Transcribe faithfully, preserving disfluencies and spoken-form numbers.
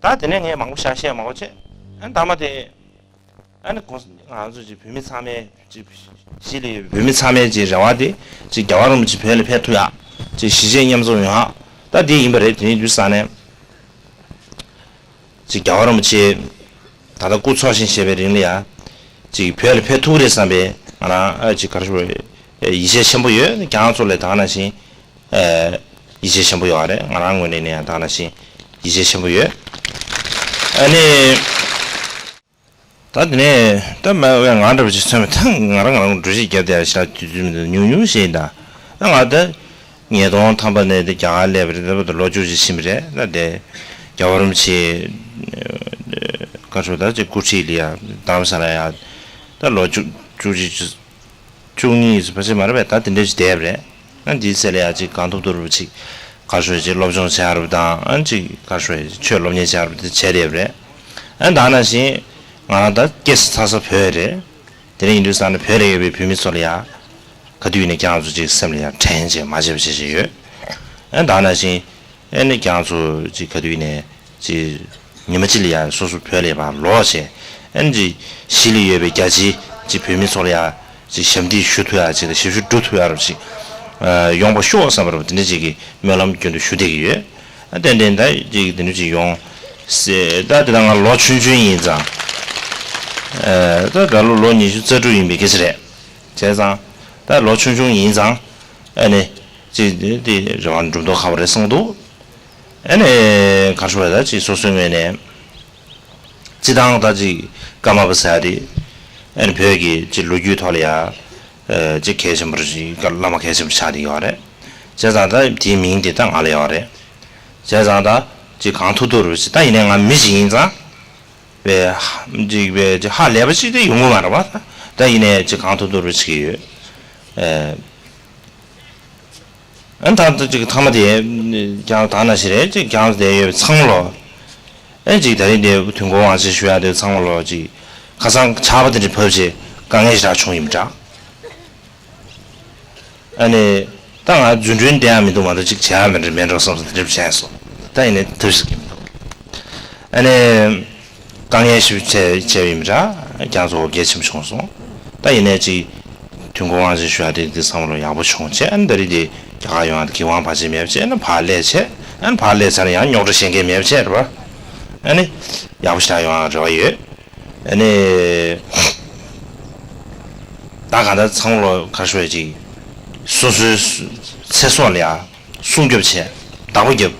ཨ་དེ་ནས་ངས་མང་པོ་ཞིག་བཤད་མང་པོ་བྱས། ཨ་མཐའ་མ་དེ་ཨ་ནི་གོང་ང་ཚོ་ཅིག་བོད་མི་ཚང་མས་ཅིག་གཞིས་ལ་ཡོད་བོད་མི་ཚང་མས་ཅིག་རེ་བ་དེ་ཅིག་རྒྱལ་བ་རིན་པོ་ཆེ་བོད་ལ་ཕེབས་ཐུབ་ཡག་ཅིག་གཞིས་བྱེས་མཉམ་འཛོམས་ཡོང་ཡག་ད་དེ་ཡིན་པ་རེད། དེ་ཡིན་དུས་ཙང་ནས། ཅིག་རྒྱལ་བ་རིན་པོ་ཆེ་ད་ལྟ་སྐུ་འཚོ་ཞིང་གཞེས་པའི་རིང་ལ་ཡ། ཅིག་བོད་ལ་ཕེབས་ཐུབ་ཀྱི་རེད་བསམ་པའི་ང་རང་ཨ་ཅིག་ག་རེ་ཞུ་དགོས་རེད། ཡིད་ཆེས་ཆེན་པོ་ཡོད། ཁྱེད་རང་ཚོ་ལས་ད་ག་ནང་བཞིན་ཨ་ཡིད་ཆེས་ཆེན་པོ་ཡོད་རེད། ང་རང་ངོས་ནས་ནས་ཡང་ད་ག་ནང་བཞིན་ཡིད་ཆེས་ཆེན་པོ་ཡོད། ཨ་ནི། ད་དེ་ནས་ད་མ་ང་འདྲ་པོ་ཅིག་མཚོན་པ་ད་ང་རང་ང་རང་འགྲོ་གཞི་བརྒྱབ་བསྡད་ཡ་ཞིག་ད་དུས་ཚོད་མི་འདུག་ཉུང་ཉུང་ཞིག་ཡིན་ད། ད་ང་ད་ཉིས་སྟོང་ཐམ་པ་ནས་དེ་རྒྱ་གར་སླེབས་པ་རེད། ད་བར་དུ་ལོ་བཅུ་གཅིག་ཕྱིན་པ་རེད། ད་དེ་རྒྱལ་བ་རིན་པོ་ཆེ་ག་ཚོད་ད་ཅིག་སྐུ་ཁྲིད་ལ་ཡ་རྡ་རམ་ས་ལ་ཡ་ད་ལོ་བཅུ་བཅུ་གཅིག་བཅུ་གཉིས་ཕལ་ཆེར་མ་རེད་པས། ད་དེ་འདྲ་ཞིག་བསྡད་པ་རེད། ཨ་འདིའི་ཚེ་ལ་ཡ་ཅིག་གང་ཐུབ་ཐུབ་ཅིག་ག་ཚོད་ཅིག་སློབ་སྦྱོང་བྱ་རུ་དང་ཨ་ཅིག་ག་ཚོད་ཆོས་སློབ་གཉེར་བྱ་རུ་དེ་བྱས་བསྡད་པ་རེད། ཨ་ད་ནང་བཞིན་ང་རང་ད་སྐྱེས་ས་འཚར་ས་བོད་རེད། དེ་རིང་ཡིན་དུས་ཙང་ནས་བོད་ལ་ཡོད་པའི་བོད་མི་ཚོ་ལ་ཡ་ག་དུས་ཡིན་ནའི་ཁྱེད་རང་ཚོ་ཅིག་སེམས་ལ་ཡ་དྲན་བྱས་མ་བརྗེད་པ་བྱེད་བཞིན་ཡོད། ཨ་ད་ནང་བཞིན་ཨ་ནི་ཁྱེད་རང་ཚོ་ཅིག་ག་དུས་ཡིན་ནའི་ཅིག་ཉི་མ་གཅིག་ལ་ཡ་སོ་སོ་བོད་ལ་ཡ་ཕར་ལོག་བྱས། ཨ་ནི་ཅིག་གཞིས་ལ་ཡོད་པའི་རྒྱ་ཆེའི་ཅིག་བོད་མི་ཚོ་ལ་ཡ་ཅིག་ཞབས་འདེགས་ཞུ་ཐུབ་ཡ་ཅིག་དང་ཞབས་ཞུ་སྒྲུབ་ཐུབ་ཡ་རུ་ཅིག་ཨ་ཡོང་བ་ཤོག་བསམ་པ་རུ་དེ་འདྲ་ཅིག་གི་སྨོན་ལམ་རྒྱུན་དུ་ཞུ་བསྡད་ཀྱི་ཡོད། ཨ་ཏན་ཏན་ད་ཅིག་དེ་འདྲ་ཅིག་ཡོང་སྲིད། ད་དེ་ད་ང་ལོ་ཆུང་ཆུང་ཡིན་ཙང་། ཨ་ད་ད་ལོ་ལོ་ཉི་ཤུ་རྩ་དྲུག་ཡིན་པའི་སྐད་ཆ་རེད། བྱས་ཙང་ད་ལོ་ཆུང་ཆུང་ཡིན་ཙང་ཨ་ནི་ཅིག་དེ་དེ་རེ་བ་འགྲུབ་མདོག་ཁ་པོ་རེད་གསུངས་འདུག་ཨ་ནི་ག་རེ་ཞུ་དགོས་རེད། ད་ཅིག་སོ་སོའི་ངོས་ནས་སྤྱི་བཏང་ད་ཅིག་ཀརྨ་པ་ཟེར་ཡ་དེ་ཨ་ནི་བོད་ཀྱི་ཅིག་ལོ་རྒྱུས་ཐོག་ལ་ཡ་ཅིག་གལ་ཆེན་པོ་ཞིག་བླ་མ་གལ་ཆེན་པོ་ཆགས་བསྡད་ཡོད་རེད། བྱས་ཙང་ད་དེའི་མིང་དེ་ད་ང་ལ་ཡོད་རེད། བྱས་ཙང་ད་ཅིག་གང་ཐུབ་ཐུབ་རུ་ཅིག་ད་ཡིན་ནའི་ང་མི་ཞིག་ཡིན་ཙང་བས་ཅིག་བས་ཅིག་ཧ་ལས་པ་ཅིག་དེ་ཡོང་གི་མ་རེད་པ། ད་ཡིན་ནའི་ཅིག་གང་ཐུབ་ཐུབ་རུ་བྱེད་ཀྱི་ཡོད། ཨེ། ཨ་ད་ལྟ་ཅིག་མཐའ་མ་དེ་ཀྱང་ད་ནང་བཞིན་རེད། ཅིག་ཀྱང་དེ་ཡོད་པའི་ཚང་མ་ལོ། ཨེ་ཅིག་ད་རིང་དེ་དུས་འཁོར་དབང་ཆེན་ཞུ་ཡ་དེ་ཚང་མ་ལོ་ཅིག་ཁ་སང་ཆར་པ་དེ་འདྲ་བབས་བྱས་དཀའ་ངལ་ཞེ་དྲག་བྱུང་ཡིན་པ་འདྲ། ཨ་ནི་ད་ང་རྫུན་གྲོན་བསྡད་ཡ་མི་འདུག་མ་གཏོགས་ཅིག་བྱས་ཡ་མེད་འགྲོ་མེད་འགྲོ་བསམ་སོང་། དེ་འདྲ་བྱས་སོང་། ད་ཡིན་ནའི་ཐབས་ཤེས་ཀྱི་མི་འདུག་ཨ་ནི། དཀའ་ངལ་ཞིག་འཕྲད་འཕྲད་ཡིན་པ་འདྲ། ཀྱང་ཚོ་འོ་བརྒྱལ་ཆེན་པོ་བྱུང་སོང་། ད་ཡིན་ནའི་ཅིག་དུས་འཁོར་དབང་ཆེན་ཞུ་ཡ་དེ་འདི་བསམ་བློ་ཡག་པོ་བྱུང་བྱས། ཨ་ནི་ད་རེས་དེ་རྒྱ་གར་ཡོང་ཡ་དེ་གི་དབང་ཕལ་ཆེར་མེད་པ་བྱས། ཨ་ནི་ཕར་སླེབས་བྱས། ཨ་ནི་ཕར་སླེབས་ཚར་ན་ཡང་རྙོག་དྲ་བཤད་མཁན་མེད་པ་བྱས་རེད་པ། ཨ་ནི་ཡག་པོ་ཞེ་དྲག་ཡོང་ཡ་རེ་བ་ཡོད། ཨ་ནི་ད་གང་ལྟར་ཚང་མ་ལོ་ག་རེ་ཞུ་ཡ་ཅིག་སོ་སོའི་ཚེ་སྲོག་ལ་ཡ་སྲུང་སྐྱོབ་བྱས། བདག་པོ་རྒྱབ།